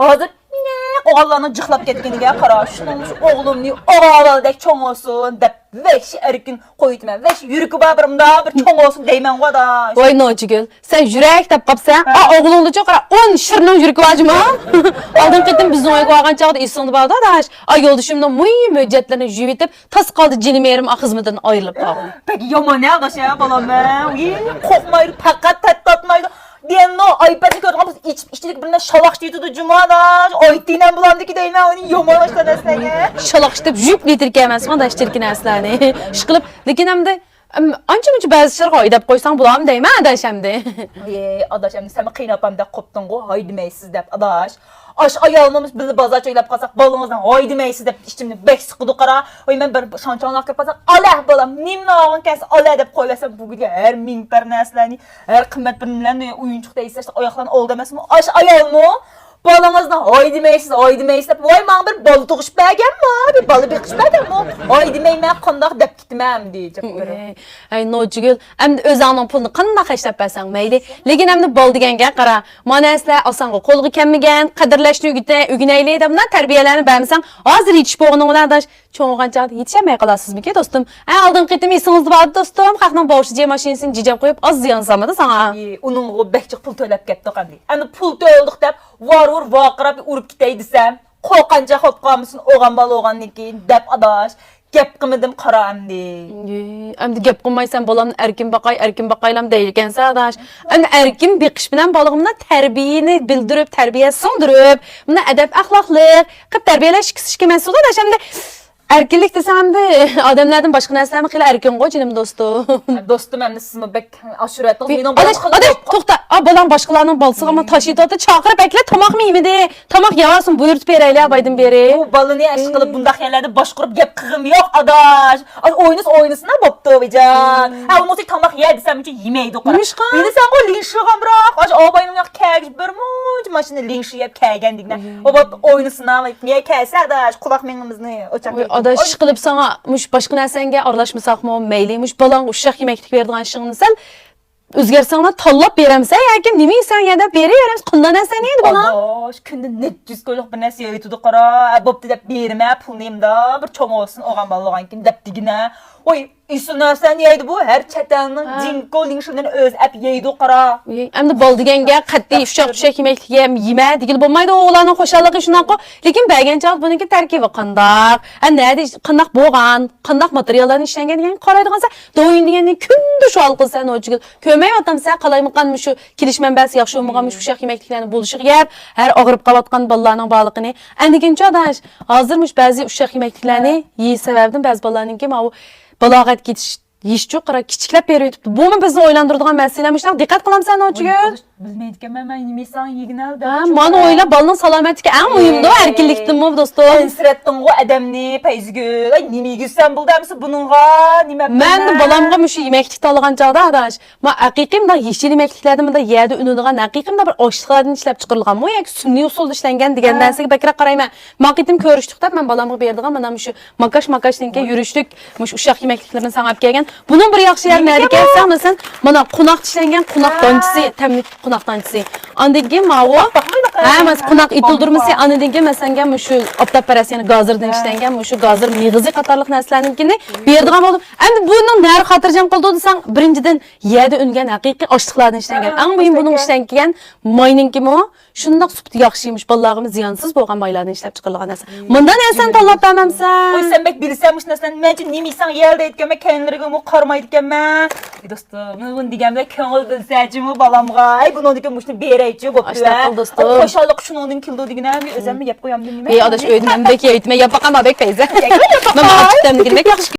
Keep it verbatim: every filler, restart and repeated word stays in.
ھازىر مىنەق ئوغۇللارنىڭ جىقلاپ كەتكىنىگە قارا، شۇنىڭ ئوغلۇمنى ئوغۇلدەك چوڭ بولسۇن دەپ، ۋەھشىي ئەركىن قويۇۋېتىمەن. ۋەھشىي يۈرىكى بار بىر مۇنداق بىر چوڭ بولسۇن دەيمەنغۇ، ئاداش. ۋاي نوچىگۈل، سەن يۈرەك دەپ قاپسەن. ھە. ئا، ئوغلۇڭدا چوقۇرا ئون شىرنىڭ يۈرىكى بار جۇمۇ. ئالدىنقى قېتىم بىزنىڭ ئۆيگە بارغان چاغدا ئېسىڭدە باردا، ئاداش. ئا، يولدىشىمنىڭ مۇھىم ھۆججەتلىرىنى يۇيۇۋېتىپ، تاس قالدى جېنىم يېرىم، ئا، خىزمىتىدىن ئايرىلىپ قالغىنى. بەك يامان ھە، ئاداش ھە، بالام ھە. ئۇي، قورقمايدۇ، پەقەت تەتتاتمايدۇ. دېيەننو ئايپەدنى كۆرىدىغان بولسا، ئىچىپ ئىچىدىكى بىرنە شالاقچا يۇتىدۇ جۇمۇ ئاداش. ئايتىنەم بۇلاندىكى دەيمەن، ئۇنى يامان ئاشتا نەرسىلەرگە. شالاقچا دەپ يۇيۇپ نېتىركەن ئەمەسمۇ ئاداش، چىركىن نەرسىلەرنى. ئىشقىلىپ، لېكىن ئەمدى، ئەم، ئانچە مۇنچە بەزى ئىشلارغا ھايداپ قويساڭ بولامدۇ دەيمەن ئاداش ئەمدى. ئى، ئاداش، ئەمدى سەنمۇ قېيىنئاپامدەك قوپتۇڭغۇ، ھايدىمايسىز دەپ ئاداش. ئاشۇ ئايالىمىز بىللە بازارچە ئويلاپ قالساق، بالىڭىزنى ھايدىمايسىز دەپ ئىچىمنى بەك سىقىدۇ قارا. ۋاي، مەن بىر شاڭچاڭلاپ كىرىپ قالسام، ئالە بالام، نېمىنى ئالغۇڭ كەلسە ئالە دەپ قويۇۋەرسەم، بۇ گۈلگە ھەر مىڭ پەر نەرسىلەرنى، ھەر قىممەت بىر نېمىلەرنى، ئويۇنچۇق دەيسىلەر، ئاياقلارنى ئالىدۇ ئەمەسمۇ؟ ئاشۇ ئايالمۇ بالىڭىزنى ھايدىمايسىز، ھايدىمايسىز دەپ، ۋاي، ماڭا بىر بالا تۇغۇشۇپ بەرگەنمۇ، بىر بالا بېقىشىپ بەرگەنمۇ؟ ھايدىمايمەن، قانداق دەپ كېتىمەن ئەمدى، جاپپىرى. ئەي، ئەي، نوچىگۈل، ئەمدى ئۆزۈڭنىڭ پۇلىنى قانداق خەجلەپ بەرسەڭ مەيلى. لېكىن ئەمدى بالا دېگەنگە قارا. مانا سىلەر ئاسانغا قولغا كەلمىگەن، قەدىرلەشنى ئۆگىتە-، ئۆگىنەيلى دەپ مۇنداق تەربىيەلەرنى بەرمىسەڭ، ھازىر يېتىش بولغىنىڭ بىلەن ئاداش، چوڭ بولغان چاغدا يېتىشەلمەي قالارسىزمىكى، دوستۇم؟ ھە، ئالدىنقى قېتىم ئېسىڭىزدە باردا، دوستۇم، خەقنىڭ باۋشىجى ماشىنىسىنى جىجەپ قويۇپ، ئاز زىيان سالمىدى ساڭا. ئى، ئۇنىڭغۇ بەك جىق پۇل تۆلەپ كەتتۇق ئەمدى. ئەمدى پۇل تۆلىدۇق دەپ، ۋارۋۇر ۋارقىراپ ئۇرۇپ كېتەي دېسەم، قورققانچە خوپ قالمىسۇن، ئوغان بالا بولغاندىن كېيىن دەپ ئاداش. گەپ قىلمىدىم قارا ئەمدى. ئى، ئەمدى گەپ قىلمايسەن، بالامنى ئەركىن باقاي، ئەركىن باقايلام دەيدىكەنسەن ئاداش. ئەمدى ئەركىن بېقىش بىلەن بالىغا مۇنداق تەربىيەنى بىلدۈرۈپ، تەربىيە سىڭدۈرۈپ، مۇنداق ئەدەپ ئەخلاقلىق قىلىپ تەربىيەلەش ئىككىسى ئىككى مەسىلە ئاداش. ئەمدى ئەركىنلىك دېسەڭ ئەمدى ئادەملەردىن باشقا نەرسىلەرمۇ خېلى ئەركىنغۇ جېنىم دوستۇم. دوستۇم، ئەمدى سىزمۇ بەك ئاشۇرۇۋەتتىڭىز. مېنىڭ ئاداش، باشقا ئاداش، توختا. ئا، بالاڭ باشقىلارنىڭ بالىسىغا مانا تاش ئېتىۋاتىدۇ، چاقىرىپ ئەكىلە، تاماقمۇ يېمىدى. تاماق يەۋالسۇن، بۇيرۇتۇپ بېرەيلى، بايدىن بېرى. بۇ بالىنى ئەشقىلىپ بۇنداق يەرلەردە باشقۇرۇپ گەپ قىلغۇم يوق، ئاداش. ئاي، ئوينىسا ئوينىسىنا بوپتۇ، بىجان. ھە، ئۇ بولسا تاماق يە دېسەم، ئۇنچە يېمەيدۇ، قارا. نېمىشقا؟ بىلىسەنغۇ، لىڭشىغانراق. ئاشۇ ئاباينىڭ ياق كەگۈچ بىر مۇنچە ماشىنا لىڭشىيەپ كەلگەندىكىنە. ئۇ بوپتۇ، ئوينىسىنا، يە كەلسە، ئاداش، قۇلاق مېڭىمىزنى ئوچاق. ئاداش، ئىشقىلىپ ساڭا مۇشۇ باشقا نەرسەڭگە ئارىلاشمىساقمۇ مەيلى، مۇشۇ بالاڭغا ئۇششاق يېمەكلىك بېرىدىغان ئىشىڭنى سەل ئۆزگەرتسەڭلار، تاللاپ بېرەمسەن ياكى نېمە يېسەڭ يە دەپ بېرىۋېرەمسەن؟ قانداق نەرسەنى يەيدۇ بالا؟ ئاداش، كۈندە نەچچە يۈز كويلۇق بىر نەرسە يەۋېتىدۇ، قارا. ھە، بوپتۇ دەپ بېرىمە، پۇلنى يېمىدا بىر چوڭ بولسۇن، ئوغان بالا بولغانكىن دەپ دېگىنە. ۋاي، ئېسىل نەرسىلەرنى يەيدۇ بۇ، ھەر چەت ئەلنىڭ ھە. جىنكو لىڭشىلىرىنى ئۆزى ئەپ يەيدۇ، قارا. ئەمدى بالا دېگەنگە قەتئىي ئۇششاق-چۈششەك يېمەكلىك يەم-، يېمە دېگىلى بولمايدۇ، ئۇلارنىڭ خۇشاللىقى شۇنداققۇ. لېكىن بەرگەن چاغدا بۇنىڭكى تەركىبى قانداق؟ ھە، نەدە، قانداق بولغان؟ قانداق ماتېرىياللاردىن ئىشلەنگەن دېگەنگە قارايدىغانسەن، دويۇن دېگەننى كۈندە سوئال قىلىسەن، نوچىگۈل. كۆرمەيۋاتامسەن، قالايمىقان مۇشۇ كېلىش مەنبەسى ياخشى بولمىغان مۇشۇ ئۇششاق يېمەكلىكلەرنى بولۇشىغا يەپ، ھەر ئاغرىپ قېلىۋاتقان بالىلارنىڭ بارلىقىنى. ئەندىكىنچۇ ئاداش، ھازىر مۇشۇ بەزى ئۇششاق يېمەكلىكلەرنى يېيىش سەۋەبىدىن بەزى بالىلارنىڭكى ماۋۇ بالاغەت كېتىش، يېيىشچۇ، قارا، كىچىكلەپ بېرىۋېتىپتۇ. بۇمۇ بىزنى ئويلاندۇرىدىغان مەسىلە. مۇشۇنداق دىققەت قىلامسەن، نوچىگۈل؟ بىلمەيدىكەنمەن، مەن نېمە يېسەڭ يېگىن ھە. ھە، مانا ئويلا، بالىنىڭ سالامەتلىكى ئەڭ مۇھىمدۇ، ئەركىنلىكتىنمۇ، دوستۇم. ئەنسىرەتتىڭغۇ ئادەمنى، پەيزىگۈل. ئاي، نېمە يېگۈزسەم بولدى ئەمىسە بۇنىڭغا؟ نېمە مەن قىلىمەن؟ بالامغا مۇشۇ يېمەكلىك تاللىغان چاغدا، ئاداش، ما ھەقىقىي مۇنداق يېشىل يېمەكلىكلەردىن، مۇنداق يەردە ئۈنىدىغان ھەقىقىي مۇنداق بىر ئاشلىقلاردىن ئىشلەپ چىقىرىلغانمۇ ياكى سۈنئىي ئۇسۇلدا ئىشلەنگەن دېگەن ھە. نەرسىگە بەكرەك قارايمەن. ما قېتىم كۆرۈشتۇق دەپ، مەن بالامغا بېرىدىغان مانا مۇشۇ ماكاش-ماكاشنىڭكى يۈرۈشلۈك مۇشۇ ئۇششاق يېمەكلىكلىرىنى ساڭا ئەپ كەلگەن. بۇنىڭ بىر ياخشى يېرى نېمە نەدىكەن ئىكەن بۇ؟ دېسەڭ، مەسىلەن، مانا قوناق ئىشلەنگەن قوناق ھە. دانچىسى، تەملىك قوناق دانچىسى. ئاندىن كېيىن ماۋۇ، ھە، مەسىلەن، قوناق ئېتىلدۇرمىسى، ئاندىن كېيىن، مەسىلەن، مۇشۇ ئاپتاپپەرەس، يەنى گازىردىن ھە. ئىشلەنگەن مۇشۇ گازىر مېغىزى قاتارلىق نەرسىلەرنىڭكىنى بېرىدىغان بولدۇم. ئەمدى بۇنىڭ نەرخى خاتىرجەم قىلىدۇ دېسەڭ، بىرىنچىدىن، يەردە ئۈنگەن ھەقىقىي ئاشلىقلاردىن ئىشلەنگەن. ھە، ئەڭ مۇھىم بۇنىڭ ئىشلەنگەن ماينىڭكىمۇ شۇنداق سۈپىتى ياخشى، مۇشۇ بالىلارغىمۇ زىيانسىز بولغان مايلاردىن ئىشلەپ چىقىرىلغان نەرسە. مۇنداق نەرسىنى تاللاپ بەرمەمسەن؟ ۋاي، سەن بەك بىلىسەن مۇشۇ نەرسىلەرنى. مەنچە نېمە يېسەڭ يەل دەيدىكەنمەن، كەينىلىرىگىمۇ قارىمايدىكەنمەن. ئەي دوستۇم، مانا بۇنى دېگەن بىلەن كۆڭۈل بۆلسەچىمۇ بالامغا. ئەي، بۇنىڭدىكى مۇشۇنى بېرەيچۇ بوپتۇ. ئاشۇنداق قىل، دوستۇم. خۇشاللىق شۇنىڭدىن كېلىدۇ دېگىنە، ئۆزۈممۇ يەپ قويامدىم نېمە؟ ئەي ئاداش، ئۆيدە مەن بەك يەيتمەن، يەپ باقامەن بەك پەيزە. مەن ماڭا چىقتىم دېگىنىم بەك ياخشى.